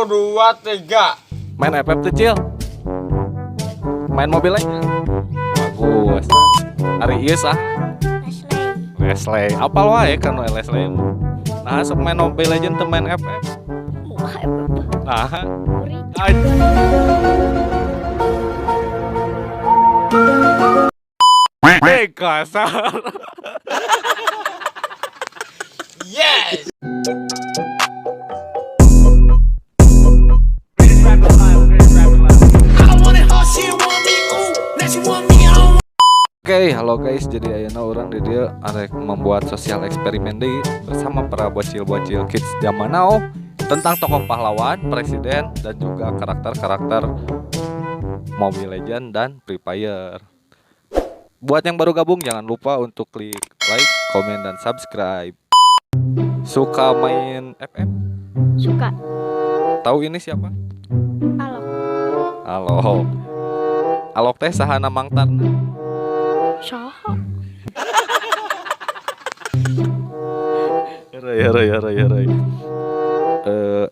1, 2, 3. Main FF tuh, Cil. Main mobil aja. Bagus. Hari ieu sah. Leslie. Leslie. Apal wae kan we Leslie. Nah, sok main Mobile Legend teu main FF. Wah, FF. Nah, Uri. Kasar. Yes. Oke, halo guys. Jadi ayeuna urang di dieu arek membuat sosial eksperimen deui bersama para bocil-bocil kids zaman now tentang tokoh pahlawan, presiden, dan juga karakter-karakter Mobile Legend dan Free Fire. Buat yang baru gabung jangan lupa untuk klik like, komen, dan subscribe. Suka main FF? Suka. Tahu ini siapa? Alok. Alok. Alok teh sahana mangtarna? Saha? Heureuy heureuy heureuy heureuy.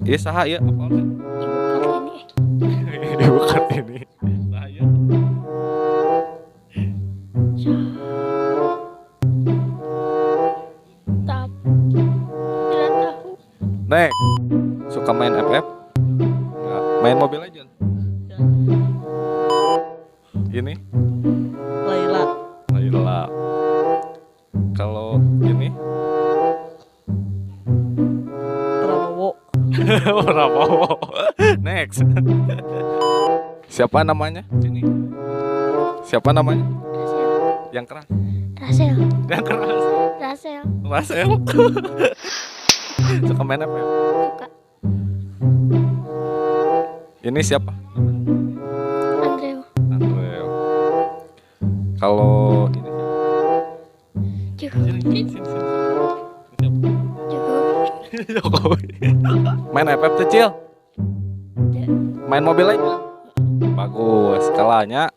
Ieu saha ieu? Apa teh? Ibu Kartini. Ibu Kartini. Saha ieu? Tak. Tidak tahu. Nek, suka main FF? Enggak. Main Mobile Legend? Ya. Ini? Laila. Laila. Kalau ini? Prabowo. Prabowo. Next. Siapa namanya? Sini. Siapa namanya? Rasel. Yang keras. Rasel. Yang keras. Rasel. Rasel. Suka main apa ya? Suka. Ini siapa? Andreo. Andreo. Kalau ini siapa? Jokowi. Sini, sini, sini. Siapa? Jokowi. Jokowi. Main FF tuh, Cil. Main mobil aja. Bagus, kalanya.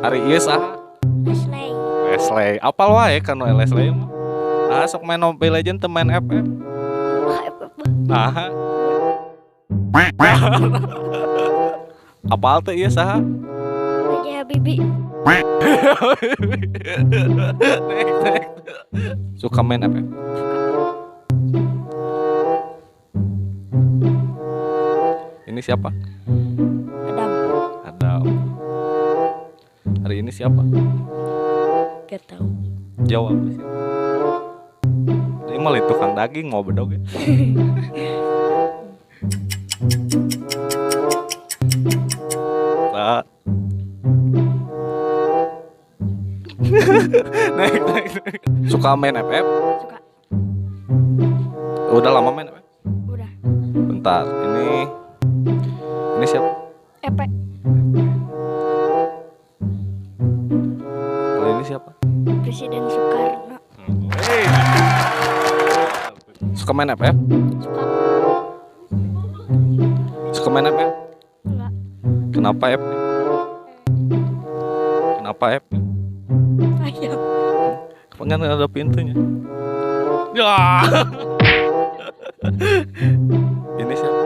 Hari ieu saha? Leslie. Leslie. Apal wae kan we Leslie mah. Nah, sok main Mobile Legend teu main FF. Wah, FF. Nah. Apal teu ieu saha? B.J. Habibie. Next, next. Suka main FF? Ini siapa? Adam. Adam. Hari ini siapa? Gak tahu. Jawab siapa? Ini malah tukang daging mau bedog ya. Nah. Naik, naik, naik. Suka main FF? Suka. Udah lama main FF? Udah. Bentar, ini siapa? Epe. Kalau ini siapa? Presiden Soekarno. Hey. Suka main FF? Suka. Suka main FF? Enggak. Kenapa F? Kenapa F? Ayam. Kan ada pintunya. Ya. Ini siapa?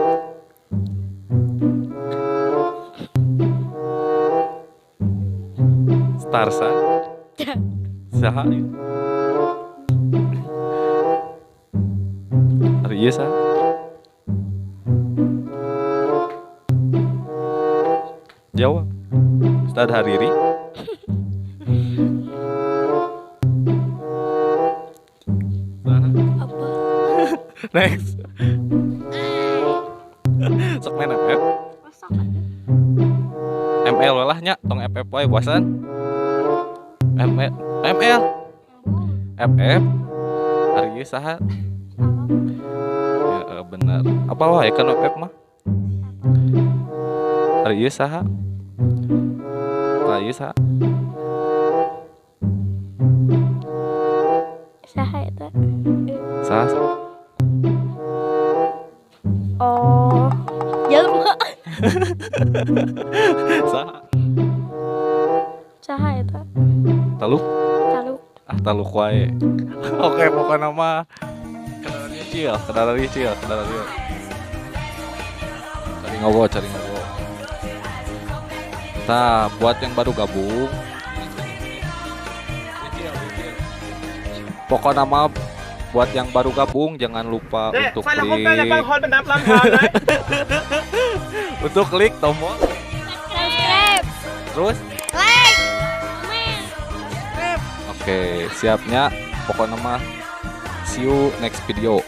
Starsa. Saha? Hari ieu saha? Jawab. Ustad Hariri. Saha? Apa? Next. Sok main FF? Masak aja. ML lah nya, tong FF wae bosan. ML, ML, FF. Hari ieu saha? Ya, bener. Apa wae kan FF mah? Hari ieu saha? Hari ieu saha? Saha eta? Saha? Saha? Oh, jelema. Saha? Saha eta? Taluk? Taluk. Ah, taluk wae. Oke, pokoknya mah. Cil, ka darari Cil, ka darari. Cari ngowo, cari ngowo. Nah, buat yang baru gabung, pokoknya mah buat yang baru gabung jangan lupa untuk klik untuk klik tombol Subscribe. Terus Like. Komen. Oke, siapnya pokoknya mah see you next video.